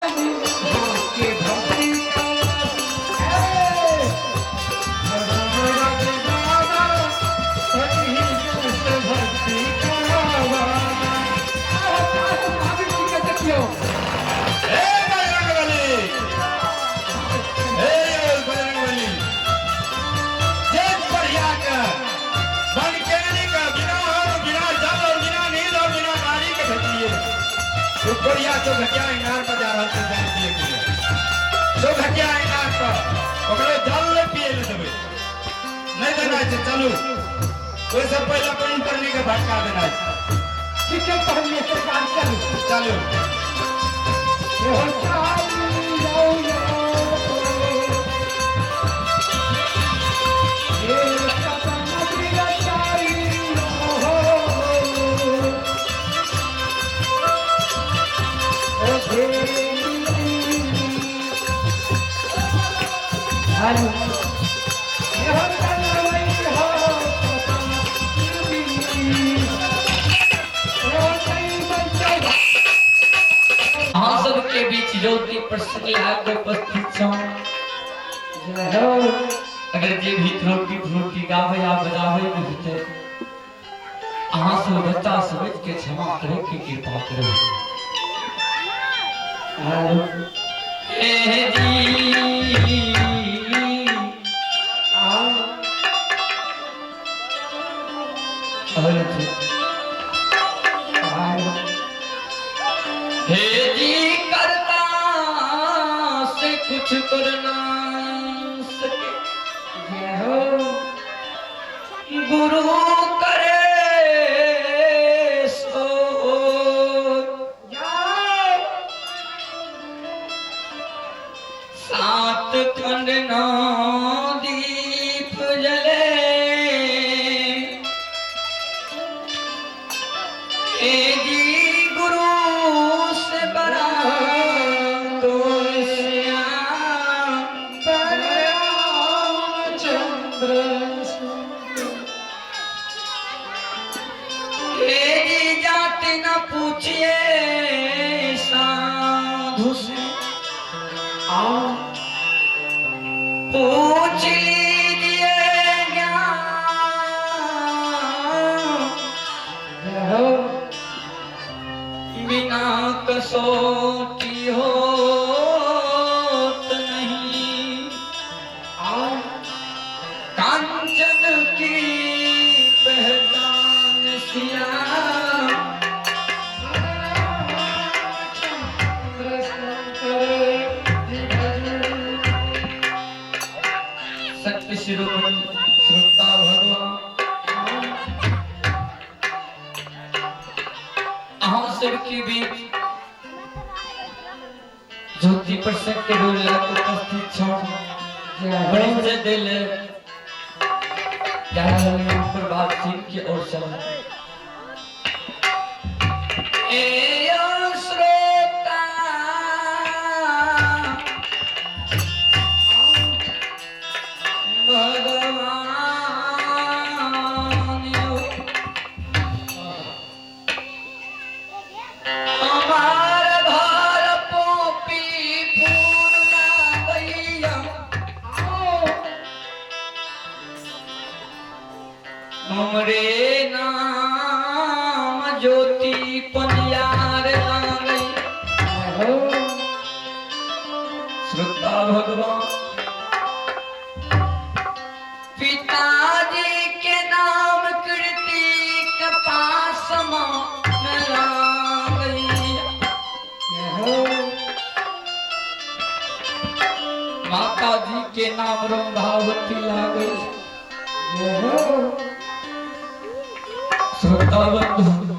हे बजरंगबली, हे बजरंगबली, जे बढ़िया के बनकेनी के बिना और बिना जल और बिना नींद और बिना बारी के भेजलिए। तो बढ़िया चौखटिया इनार पर जा रहल छै जल पिए के लिए। चौखटिया इनार पर ओकरे जल नहि पिए लए देबै, नहि देना छै। चलू, ओहिसँ पहिले अपन परनी के भटका देना छै। ठीके कहलिए सरकार, चलू। चलू। हो चालू यौ यौ, हे कदम बिरचाई हो, ओ भेली हेलो, हो चलवई हो अहाँ सबके बीच ज्योति प्रसन्न लए उपस्थित छौं। अगर जे भी त्रुटि त्रुटि गाबै या बजाबै में हेतै, अहाँ सब बच्चा समझ के क्षमा करे के कृपा करे। हे जी, हे जी, करता से कुछ करना सके, गुरु करे सो। सात खंड नौ दीप जले, हे जी, गुरु से बड़ा तो श्याम। चंद्र। हे जी, जाति न पूछिए साधु से, पूछ लीजिए ज्ञान। बिना कसौटी होत नहीं, कांचन की पहचान सिया। सत्य शिरोमणि श्रोता भगवान, अहाँ सबके बीच ज्योति प्रसन्न के रोल लऽ कऽ उपस्थित छौं। परिचय दिल प्रभात सिंह की ओर से। ए श्रोता भगवान, हमार घर पोपी पूर्णा गैया, हमरे नाम ज्योति पंजियार गई। श्रोता भगवान, पिताजी के नाम कृति कपास माता जी के नाम रंधावती लागल। श्रोता बंधु,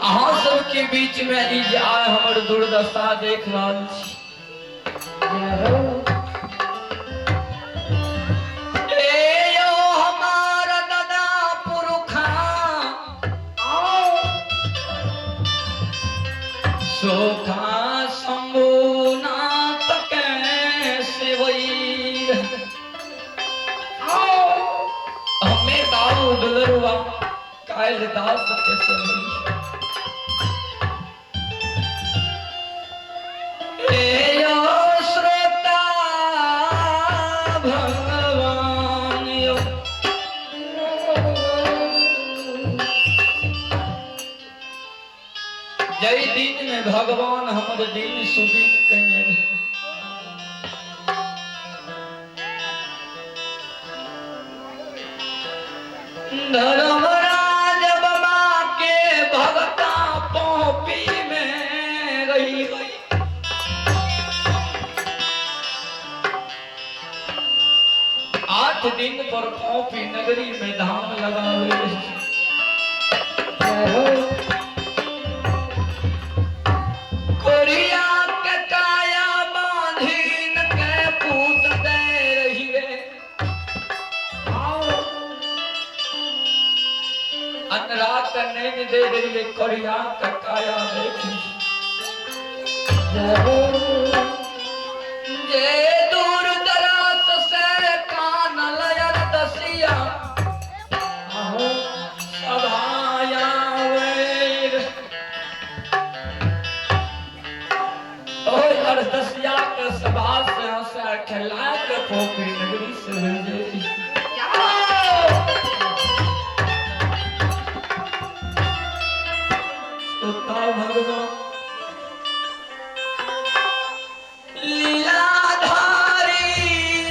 अहाँ सबके बीच में ई जे आइ हमर दुर्दशा देख रहल छी। ए यौ हमार दादा पुरखा सोखा शंभुनाथ के सेवई, हमें दाऊ दुलरुआ कायल दास के सेवई। भगवान हमर दिन सुदिन कने रहे। धर्मराज बाबा के भगता पौपी में रही गई। 8 दिन पर पौपी नगरी में धाम लगावे। जय हो। कोरिया के काया बांधीन के पूत दे रही रे। आओ। अनरात नैन दे रही रे कोरिया के काया देखी। जय हो। जे दूर दरात से कान लयर दसिया आहो। सभाया वेर। ओए अरदसिया के सभा से हंसा खेला के पोखरी नगरी से भेजे। सुता भगवान लीलाधारी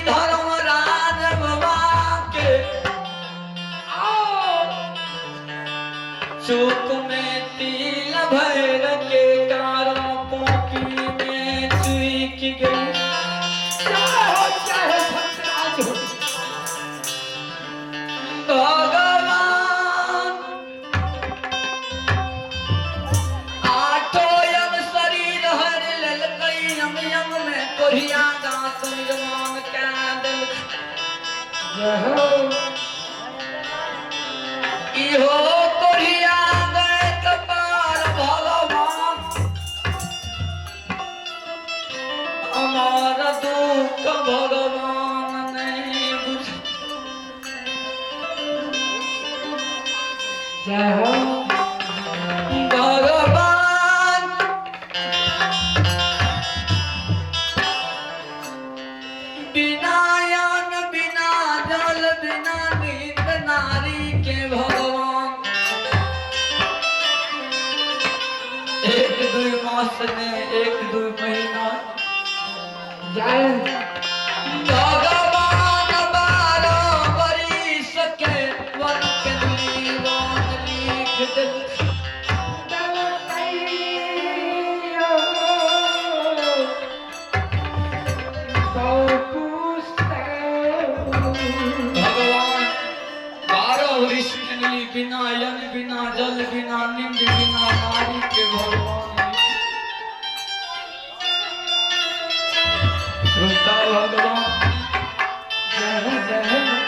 धर्मराज बाबा के आओ। चूक में तिल भर के कारण पोपी में चूक गई। जय हो, जय हो भक्तराज हो। भगवान आठो यम शरीर हर ललकई यम यम में कोरिया दांत निर्माण कै दिल। जय हो। इहो कोरिया गए कपाल भगवान हमारा दुख भगवान नहीं बुझ। जय हो। भगवान बिना अन्न बिना जल बिना नींद नारी के भगवान 1-2 मास ने 1-2 महीना। जय। भगवान 12 बरिस के वन के दीवान लिख दिल। भगवान 12 वृष के लिए बिना अन्न बिना जल बिना नींद बिना नारी के भगवान श्रोता भगवान जय हो, जय हो।